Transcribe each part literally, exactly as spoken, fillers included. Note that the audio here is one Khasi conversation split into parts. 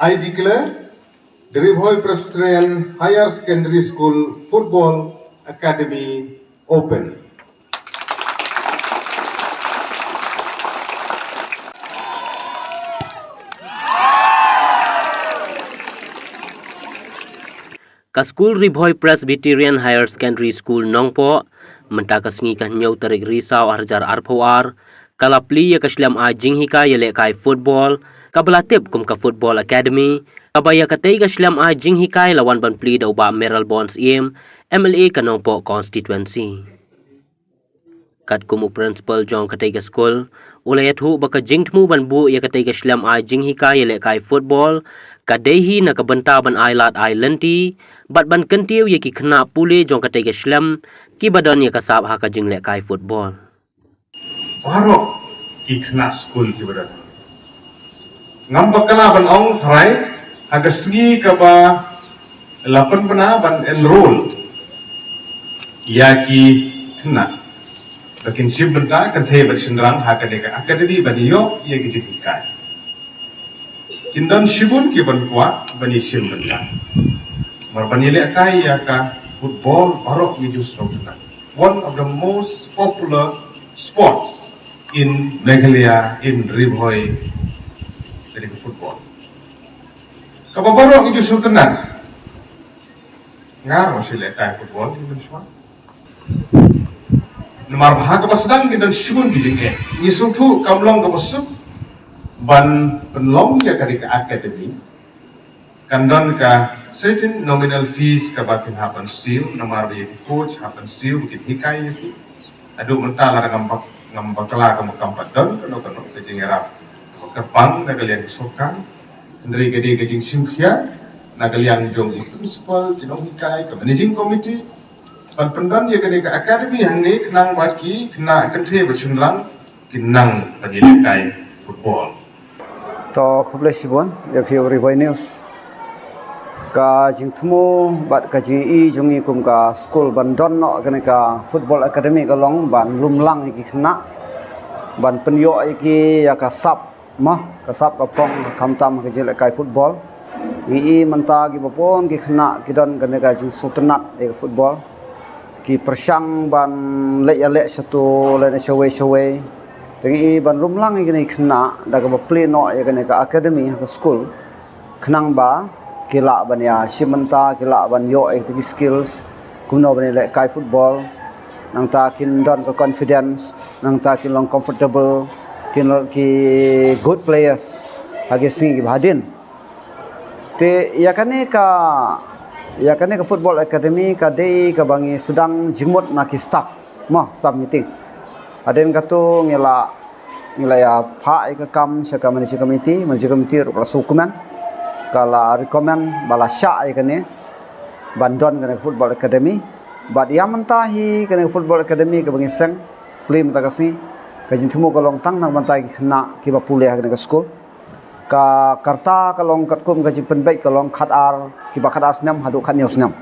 I declare the Ri Bhoi Presbyterian Higher Secondary School Football Academy open. Ka skul Ri Bhoi Presbyterian Higher Secondary School Nongpoh, mynta ka sngi ka hynñiew tarik Risaw arhajar arphew ar, ka la plie ïa ka shlem ai jinghikai ïalehkai football, kaba la tip kum ka Football Academy, kaba ïa katei ka shlem ai jinghikai la wan ban plie da u Bah Mayralborn Syiem, M L A ka Nongpoh Constituency. Katkum u principal jong katei ka skul, u la ïathuh ba ka jingthmu ban buh ïa katei ka shlem ai jinghikai ïalehkai football, ka dei hi na ka bynta ban ai lad ai lynti, bad ban kyntiew ïa ki khynnah pule jong katei ka shlem, kiba don ïa ka sap ha ka jinglehkai football. Baroh ki khynnah skul kiba don. Ngam bakla ban ong tharai, ha ka sngi kaba la pynbna ban enroll ïa ki khynnah, ba kin shim bynta kynthei bad shynrang ha kane ka academy ban ïoh ïa ki jinghikai. Kin don shibun kiban kwah ban ïashim bynta, namar ban ïalehkai ïa ka football baroh ngi ju sngewtynnat. One of the most popular sports in Meghalaya, in Ri Bhoi, ka dei ka football. Kaba baroh ngi ju sngewtynnat. Nga ruh nga shu lehkai football, ngi mynshuwa. Namar ba ha kaba sdang ki don shibun ki jingeh. Ngi sngewthuh kam long kaba suk ban pynlong ïa ka dei ka academy. Kan don ka certain nominal fees kaba kin hap ban siew, namar ba ïa ki coach hap ban siew, ba kin hikai ïa ki. Haduh mynta lada ngam bak-, ngam bakla kam, kam pat don kano kano ka jingïarap kaba kyrpang na ka liang ka sorkar. Hynrei ka dei ka jingshim khia na ka liang jong i principal, ki nonghikai, ka managing committee, ban pyndon ïa kane ka academy hangne khnang ba ki khynnah kynthei bad shynrang kin nang ban ïalehkai football. To khublei shibun ïa phi u Ri Bhoi News. Ka jingthmu bad ka jingïohi jong ngi kum ka skul ban don noh kane ka football academy ka long ban lum lang ïa ki khynnah, ban pynïoh ïa ki ïa ka sap, mo, ka sap ka phong khamtam ka jinglehkai football. Ngi i mynta kiba bun ki khynnah ki don kane ka jingsngewtynnat ïa ka football. Ki pyrshang ban leit ïaleh shatu lane shawei shawei. Te ngi i ban lum lang ïa kine ki khynnah da kaba plie noh ïa kane ka academy ha ka skul, khnang ba ki lah ban ïashim bynta, ki lah ban ïoh ïa ki skills kumno ban ïalehkai football. Nangta kin don ka confidence, nangta kin long comfortable, kin long ki good players ha ki sngi kiba hadien. Te ïa kane ka, ïa kane ka football academy ka dei kaba ngi sdang jingmut na ki staff, mo, staff meeting. Hadien katu ngi la, ngi la ïa phah ïa ka kam sha ka managing committee, managing committee ruh ka la sngewkmen, ka la recommend ba la shah ïa kane ban don kane ka football academy. Bad ïa mynta hi kane ka football academy kaba ngi seng plie mynta ka sngi, ka jingthmu ka long tang na ka bynta ki khynnah kiba pule ha kane ka skul. Ka karta ka long katkum ka jingpynbeit ka long khatar, kiba khatar snem haduh khathynñiew snem.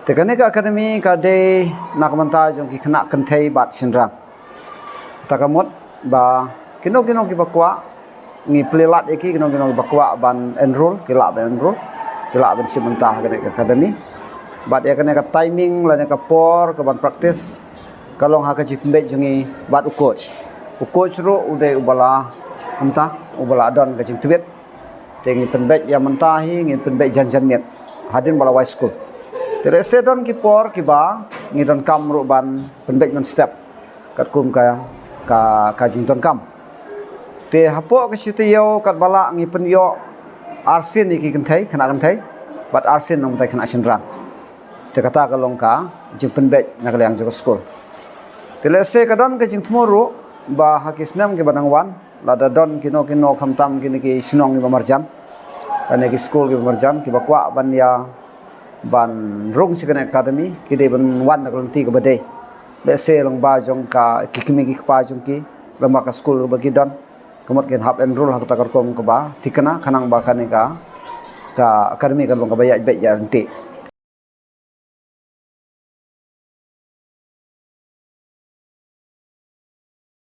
Te kane ka academy ka dei na ka bynta jong ki khynnah kynthei bad shynrang. Ta ka mut ba kino kino kiba kwah, ngi plie lad ïa ki, kino kino kiba kwah ban enroll, ki lah ban enroll, ki lah ban shim bynta ha kane ka academy. Bad ïa kane ka timing lane ka por ka ban practice ka long ha ka jingpynbeit jong ngi bad u coach. U coach ruh u dei uba la, kumta, uba la don ka jingtbit. Te ngi pynbeit ïa mynta hi, ngi pynbeit jan jan miet hadien ba la wai skul. Te lehse don ki por kiba ngi donkam ruh ban pynbeit mynstep katkum ka, ka, ka jingdonkam. Te hapoh ka shi taïew katba lah ngi pynïoh arsien ïa ki kynthei, khynnah kynthei, bad arsien na ka bynta ki khynnah shynrang. Te kata ka long ka jingpynbeit na ka liang jong ka skul. Te lehse ka don ka jingthmu ruh ba ha ki snem kiba dang wan, lada don kino kino khamtam kine ki shnong kiba marjan, lane ki skul kiba marjan, kiba kwah ban ïa, ban rung sha kane ka academy, ki dei ban wan na ka lynti kaba dei. Lehse lyngba jong ka, ki kmie ki kpa jong ki, lyngba ka skul kaba ki don, ka mut kin hap enroll ha kata ka rukom kaba thikna, khnang ba kane ka, ka academy kan long kaba ïaid beit ïaid ryntih.